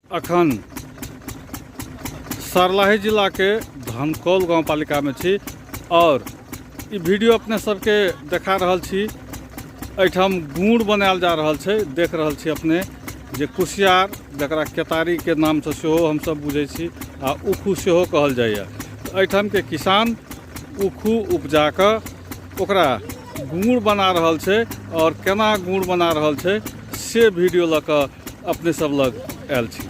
अखन सर्लाही जिलाके धनकौल गाउँपालिकामे छी और ई वीडियो अपने सबके देखा रहल छी। एहिठाम गुड़ बनायल जा रहल छै। देख रहल छी अपने जे कुसियार, जकरा केतारीके नामसँ सेहो हमसब बुझै छी आ उखू सेहो कहल जाइए। तऽ एहिठामके किसान उखू उपजा कऽ ओकरा गुड़ बना रहल छै और केना गुड़ बना रहल छै से वीडियो लऽ कऽ अपने सब लग आयल छी।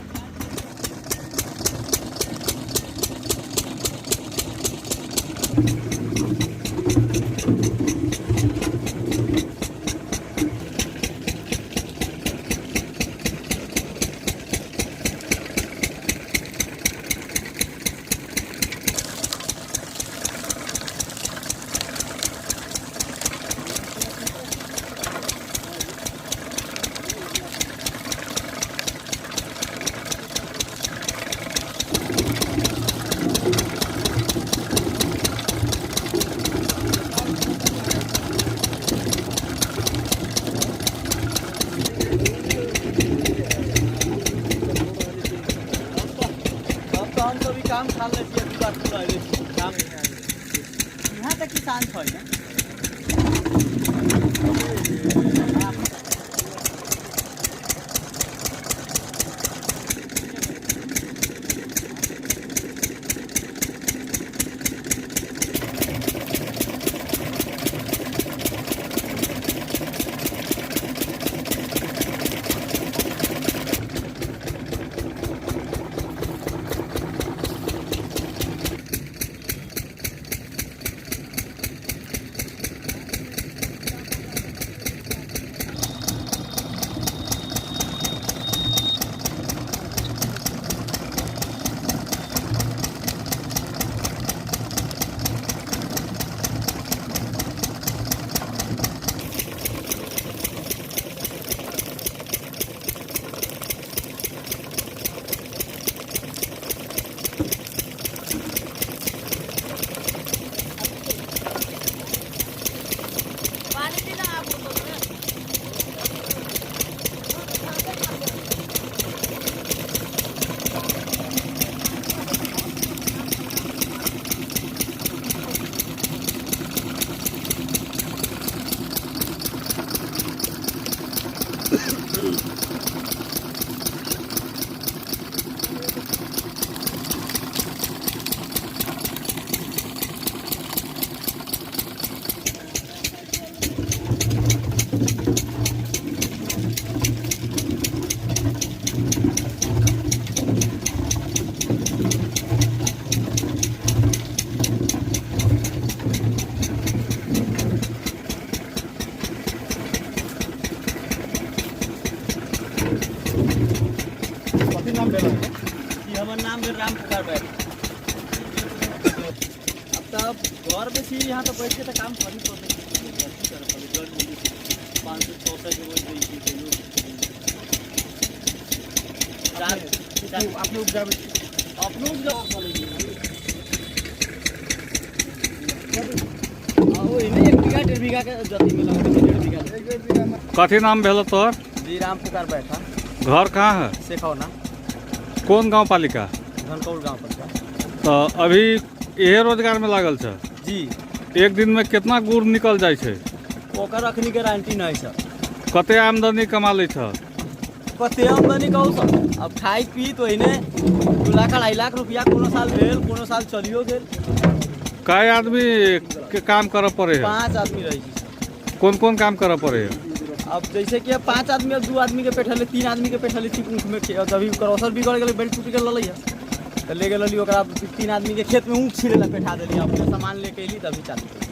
अब तऽ हमसब ई काम ठान लै छियै, दू लाख पूरा काम यहाँ तऽ किसान छै ने। कथी नाम भेल? ई हमर नाम भेल राम पुकार बैद। अब तब घर पे छी, यहाँ तो बैठ के तो काम करही पड़तै, कथी करऽ पड़तै। जर मिली 500 600 के रोज दै छी, तैयो चार अपने उपजाबै छी? अपनो उपजा ओहिने 1 बीघा 1.5 बीघा के जति में लगबै छै, 1.5 बीघा। कथी नाम भेल तोहर? जी, राम पुकार बैठा। घर कहाँ है? शेखौना। कोन गाँव पालिका? धनकौल गाँव पर। तऽ अभी इहे रोजगार में लागल छ? जी। एक दिन में कितना गुड़ निकल जाइ छै? ओकर अखनी गारंटी नहीं सर। कते आमदनी कमा लै छ? कते आमदनी कहू सर, अब खाइ पी तो ओहिने 2 लाख 2.5 लाख रुपया कोनो साल भेल, कोनो साल चलियो गेल। कय आदमी के काम करऽ पड़े है? 5 आदमी रहै छी सर। कोन कोन काम करऽ पड़े है? अब जैसे कि अब 5 आदमी, अब 2 आदमी के पेठले, 3 आदमी के पेठले छी ऊख में। अभी क्रॉसर बिगड़ गेलै, बेल्ट टूट गेल रहलै है तऽ ले गेल रहली ओकरा, 3 आदमी के खेत में ऊख छिले ला पेठा देली। अपने सामान लेके अयली तभी चालू केली।